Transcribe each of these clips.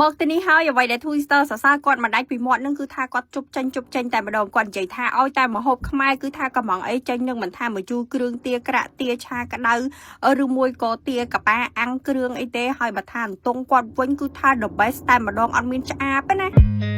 មកទីនេះហើយអ្វីដែល Twister សរសើរគាត់មិនដាច់ពីមាត់នឹងគឺថាគាត់ជប់ចេញជប់ចេញតែម្ដងគាត់និយាយថាឲ្យតែម្ហូបខ្មែរគឺថាកំងអីចេញនឹងមិនថាមកជូរគ្រឿងទាក្រាក់ទាឆាក្តៅឬមួយក៏ទាកប៉ាអាំងគ្រឿងអីទេហើយបើថាអន្ទង់គាត់វិញគឺថា the best តែម្ដងអត់មានឆ្អាបទេណា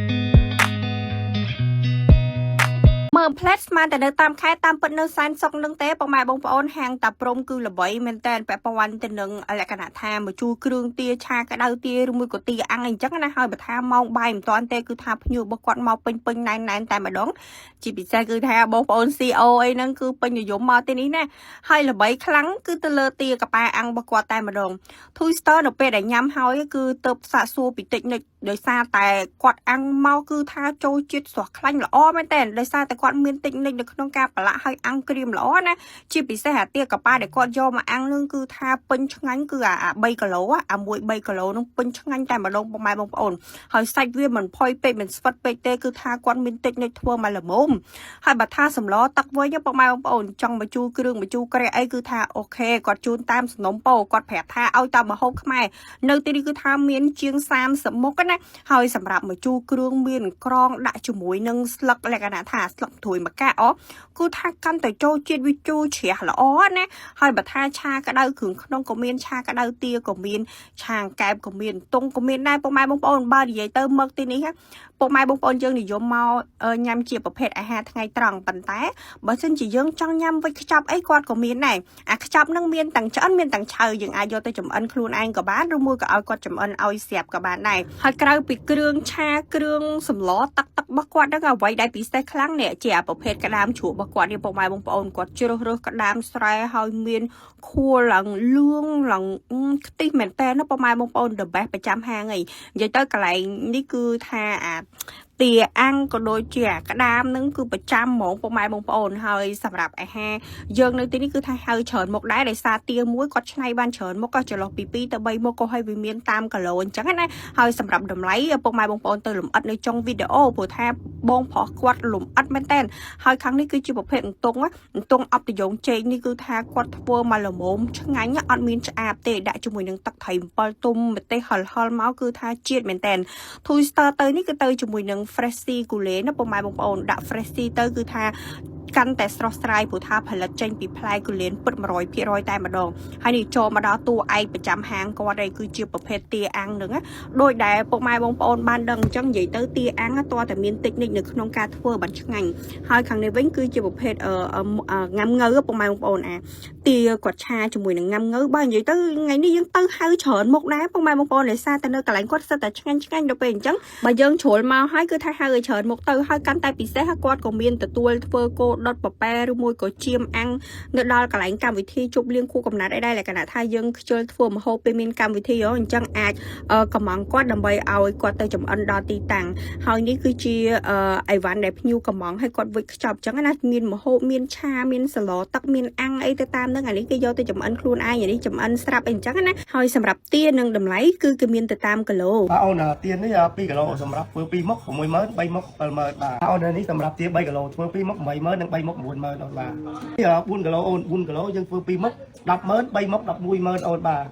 មើលផ្លែតស្មានតែនៅតាមខេត្តតាមពិតនៅសែនសុកនឹងទេពុកម៉ែបងប្អូនហាងតាព្រំគឺល្បីមែនតើពាក់ព័ន្ធទៅនឹងលក្ខណៈថាមកជូរគ្រឿងទាឆាក្តៅទាឬមួយក៏ទាអាំងអីចឹងណាហើយបើថាម៉ោងបាយមិនតាន់ទេគឺថាភ្ញៀវរបស់គាត់មកពេញពេញណែនណែនតែម្ដងជាពិសេសគឺថាបងប្អូន CO អីហ្នឹងគឺពេញនិយមមកទីនេះណាហើយល្បីខ្លាំងគឺទៅលើទាកប៉ាអាំងរបស់គាត់តែម្ដង Twister នៅពេលដែលញ៉ាំហើយគឺទៅសាកសួរពីតិចនិចដោយសារតែគាត់អាំងមកគឺថាចូលជាតិស្រស់ខ្លាញ់ល្អមែនតើដោយសារតែគាត់មានតិចនិចនៅក្នុងការប្រឡាក់ហើយអាំងក្រៀមល្អណាជាពិសេសអាទាកប៉ាដែលគាត់យកមកអាំងនឹងគឺថាពេញឆ្ងាញ់គឺអា3គីឡូអាមួយ3គីឡូនឹងពេញឆ្ងាញ់តែម្ដងពុកម៉ែបងប្អូនហើយសាច់វាមិនផុយពេកមិនស្វិតពេកទេគឺថាគាត់មានតិចនិចធ្វើមកល្មមហើយបើថាសម្លទឹកវិញពុកម៉ែបងប្អូនចង់មកជូរគ្រឿងមកជូរក្រែអីគឺថាOK គាត់ជូនតាមសំណុំពោគាត់ប្រាប់ថាឲ្យតាមម្ហូបខ្មែរនៅទីនេះគឺថាមានជាង30មុខណាហើយសម្រាប់មកជូរគ្រឿងមានក្រងដាក់ជាមួយនឹងស្លឹកលក្ខណៈថាស្លឹកត្រួយម្កាក់អូគឺថាកាន់តែចូលជាតិវាជូរជ្រះល្អណាហើយបើថាឆាក្តៅគ្រឿងក្នុងក៏មានឆាក្តៅទាក៏មានឆាកែបក៏មានតុងក៏មានដែរពុកម៉ែបងប្អូនបើនិយាយទៅមកទីនេះពុកម៉ែបងប្អូនយើងនិយមមកញ៉ាំជាប្រភេទអាហារថ្ងៃត្រង់ប៉ុន្តែបើសិនជាយើងចង់ញ៉ាំវិចខ្ចប់អីគាត់ក៏មានដែរអាខ្ចប់នឹងមានទាំងឆ្អិនមានទាំងឆៅយើងអាចយកទៅចម្អិនខ្លួនឯងក៏បានឬមួយក៏ឲ្យគាត់ចម្អិនឲ្យស្រាប់ក៏បានដែរហើយក្រៅពីគ្រឿងឆាគ្រឿងសម្លទឹកទឹករបស់គាត់ហ្នឹងអ្វីដែលពិសេសខ្លាំងនេះជាប្រភេទក្តាមជ្រក់របស់គាត់នេះពុកម៉ែបងប្អូនគាត់ជ្រើសរើសក្តាមស្រែហើយមានខួរឡើងលឿងឡើងខ្ទិះមែនតើណាពុកម៉ែបងប្អូន the best ប្រចាំហាងអីនិយាយទៅកន្លែងនេះគឺថាអាទាអាំងក៏ដូចជាអាក្តាមនឹងគឺប្រចាំហ្មងពុកម៉ែបងប្អូនហើយសម្រាប់អាហារយើងនៅទីនេះគឺថាហៅច្រើនមុខដែរដោយសារទាមួយគាត់ឆ្នៃបានច្រើនមុខក៏ចន្លោះពី2ទៅ3មុខក៏ឲ្យវាមានតាមគីឡូអញ្ចឹងណាហើយសម្រាប់តម្លៃពុកម៉ែបងប្អូនទៅលំអិតនៅចុងវីដេអូព្រោះថាបងប្រុសគាត់លំអិតមែនតើហើយខាងនេះគឺជាប្រភេទអន្ទង់អន្ទង់អប់តយងចេកនេះគឺថាគាត់ធ្វើមកល្មមឆ្ងាញ់អត់មានឆ្អាបទេដាក់ជាមួយនឹងទឹកត្រី7ទុំម្ទេសហិលហិលមកគឺថាជាតិមែនតើ Twister ទៅនេះគឺទៅជាមួយនឹង Fresh គូលែនណាពុកម៉ែបងប្អូនដាក់ Fresh ទៅគឺថាកាន់តែស្រស់ស្រាយព្រោះថាផលិតចេញពីផ្លែគូលែនពិត100%តែម្ដងហើយនេះចូលមកដល់តួឯកប្រចាំហាងគាត់ឯងគឺជាប្រភេទទាអាំងនឹងដោយដែលពុកម៉ែបងប្អូនបានដឹងអញ្ចឹងនិយាយទៅទាអាំងតើតែមានតិចនិចនៅក្នុងការធ្វើបានឆ្ងាញ់ហើយខាងនេះវិញគឺជាប្រភេទងាំងងៅពុកម៉ែបងប្អូនអាទាគាត់ឆាជាមួយនឹងងាំងងៅបើនិយាយទៅថ្ងៃនេះយើងទៅហៅច្រើនមុខដែរពុកម៉ែបងប្អូនដោយសារតែនៅកន្លែងគាត់សិតតែឆ្ងាញ់ឆ្ងាញ់ដល់ពេលអញ្ចឹងបើយើងជ្រុលមកហើយគឺថាហៅឲ្យច្រើនមុខទៅហើយកាន់តែពិសេសគាត់ក៏មានទទួលធ្វើគោដុតប៉ប៉ែឬមួយក៏ចៀមអាំងនៅដល់កន្លែងកម្មវិធីជប់លៀងខួបកំណត់អីដែរលក្ខណៈថាយើងខ្ជិលធ្វើម្ហូបពេលមានកម្មវិធីហ៎អញ្ចឹងអាចកំងគាត់ដើម្បីឲ្យគាត់ទៅចំអិនដល់ទីតាំងហើយនេះគឺជាអីវ៉ាន់ដែលភ្ញៀវកំងឲ្យគាត់វិចខ្ចប់អញ្ចឹងណាមានម្ហូបមានឆាមានសឡទឹកមានអាំងអីទៅតាមនឹងអានេះគេយកទៅចំអិនខ្លួនឯងអានេះចំអិនស្រាប់អីអញ្ចឹងណាហើយសម្រាប់ទានិងតម្លៃគឺគេមានទៅតាមគីឡូ បាទអូនទៀននេះ2គីឡូសម្រាប់ធ្វើ2មុខ60000 3មុខ70000បាទអូននេះសម្រាប់ទា3គីឡូធ្វើ2មុខ80000និង3មុខ90000អូនបាទនេះ4គីឡូអូន4គីឡូយើងធ្វើ2មុខ100,000 3មុខ110,000អូនបាទ។